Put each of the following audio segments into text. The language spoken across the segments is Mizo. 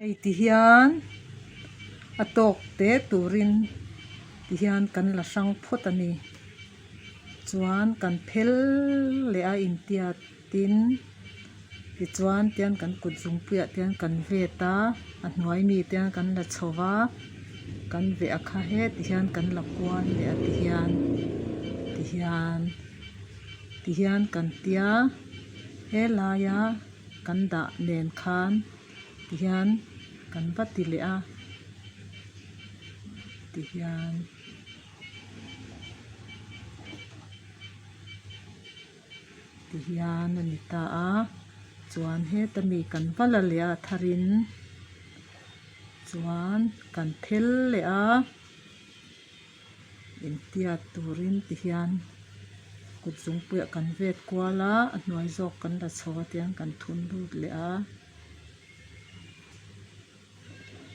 Hei ti hian a tawk te turin ti hian kan la hrang phawt a ni chuan kan phel leh a intiat tin tichuan tian kan kut zungpuiah te hian kan vet a a hnuai mi te hian kan la chho va kan veh a kha heti hian kan la kual leh a ti hian ti hian ti hian kan tia helaia kan dah nen khan ti hian kan va ti leh a ti hian. Ti hian a ni ta a chuan heta mi kan va la leh a tharin chuan kan phel leh a intiat turin ti hian kut zungpuiah kan vet kual a a hnuai zawk kan la chho a tiang kan thun lut leh a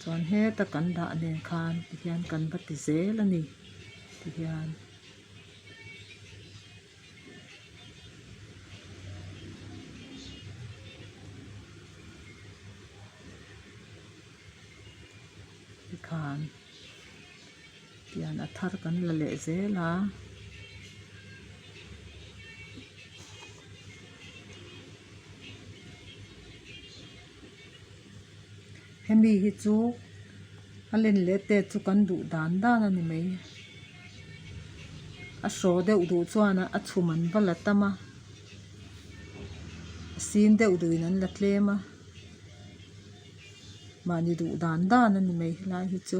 chuan heta kan dah nen khan ti hian kan va ti zel a ni ti hian. Tikhan tian a thar kan la leh zel a. Hemi hi chu a len leh te chu kan duh dan dan a ni mai. A hraw deuh duh chuan a chhum an va la tam a a sin deuh duhin an la tlem a mahni duh dan dan a ni mai helai hi chu.